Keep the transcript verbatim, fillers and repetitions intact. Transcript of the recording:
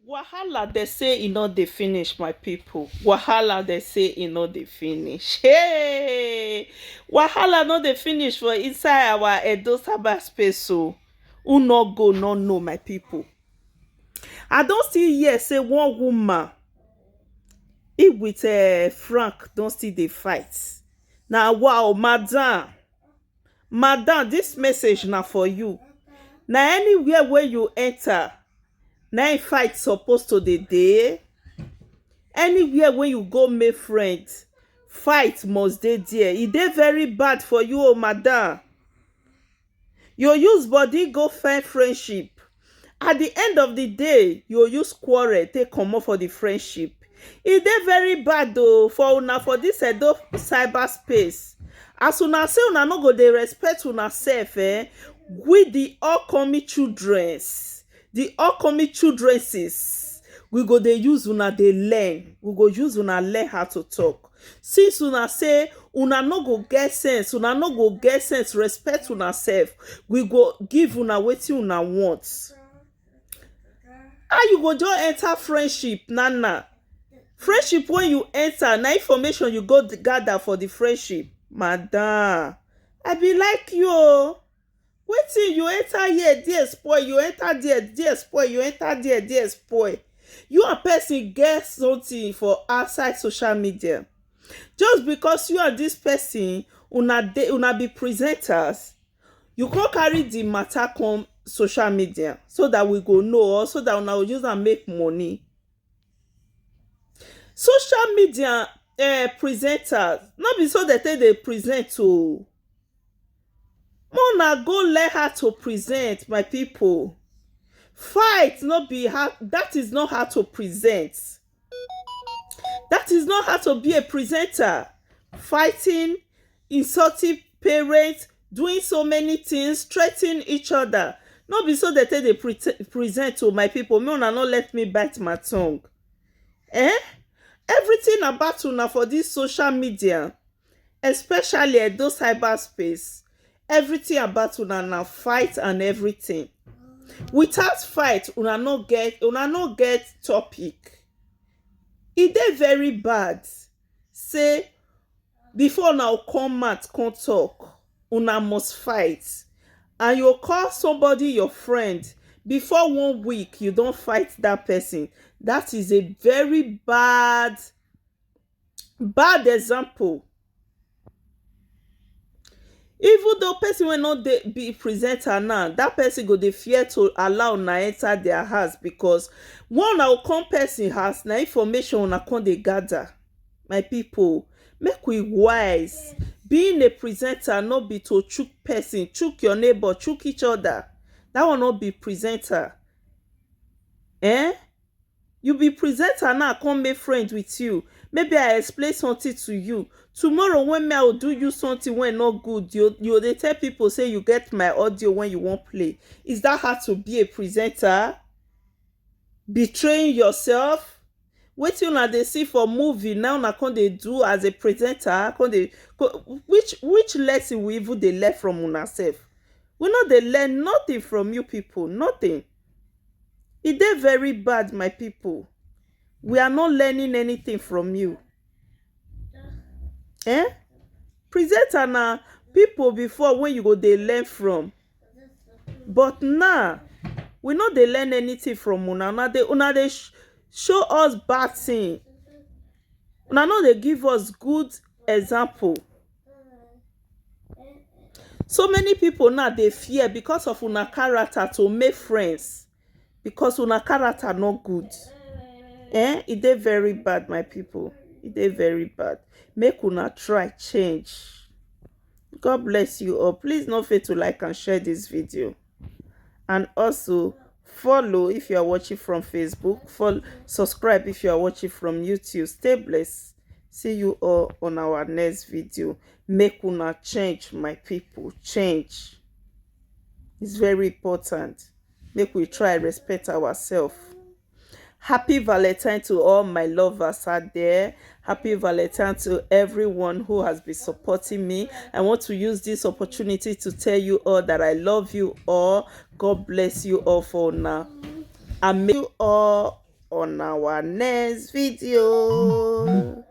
Wahala dey say e no dey finish, my people. Wahala dey say e no dey finish. Hey! Wahala no dey finish for inside our Edo cyberspace o. Who no go no know, my people. I don still hear say one woman, he with uh, Frank don still dey fight. Na wow, madam. Madam, this message na for you. Na anywhere where you enter, na im fight suppose to dey dey. Anywhere when you go make friend, fight must dey there. E dey very bad for you, oh madam. You use body go find friendship. At the end of the day, you use quarrel take comot for the friendship. E dey very bad o for una for this Edo cyberspace. As una say una no go dey respect una sef, eh? We the upcoming childrens, the upcoming childrenses, we go dey use una dey learn. We go use una learn how to talk. Since una say una no go get sense, una no go get sense, respect una sef. We go give una wetin una want. How you go just enter friendship, Nana? Friendship when you enter, na information you go gather for the friendship. Madam, I be like you o. Wetin you enter here, there spoil, you enter there, there spoil, you enter there, there spoil. You and person get something for outside social media. Just because you and this person, una dey, una be presenters, you come carry the matter come social media so that we go know, or so that una go use am make money. Social media uh, presenters, no be so they take dey present o. Una go learn how to present, my people. Fight no be how, that is not how to present. That is not how to be a presenter. Fighting, insulting parents, doing so many things, threatening each other. No be so they take dey pre- present to, my people. Me, una no let me bite my tongue. Eh? Everything about una for this social media, especially Edo cyberspace, everything about una na fight and everything. Without fight, una no get, una no get topic. E dey very bad say before una come out come talk, una must fight. And you call somebody your friend, before one week you don fight that person. That is a very bad, bad example. Even though person wey no dey be presenter now, that person go dey fear to allow una enter their house, because when una come person house, na information una come dey gather. My people, make we wise. Being a presenter no be to chook person, chook your neighbor, chook each other. That one no be presenter. Eh? You be presenter now, come make friend with you. Maybe I explain something to you. Tomorrow when me I will do you something wey no good, you you dey tell people say you get my audio when you wan play. Is that how to be a presenter? Betraying yourself? Wetin una dey see for movie now una come dey do as a presenter? Come dey co- which which lesson we even dey learn from una sef? We no dey learn nothing from you people, nothing. E dey very bad, my people. We are not learning anything from you. Eh? Presenter na people before when you go dey learn from. But now, we no dey learn anything from una. Una dey una dey sh- show us bad thing. Una no dey give us good example. So many people now dey fear because of una character to make friends, because una character no good. Eh? E dey very bad, my people. E dey very bad. Make una try change. God bless you all. Please no fail to like and share this video. And also follow if you are watching from Facebook. Follow, subscribe if you are watching from YouTube. Stay blessed. See you all on our next video. Make una change, my people. Change. It's very important. Make we try respect ourselves. Happy Valentine to all my lovers out there. Happy Valentine to everyone who has been supporting me. I want to use this opportunity to tell you all that I love you all. God bless you all for now. And may you all on our next video.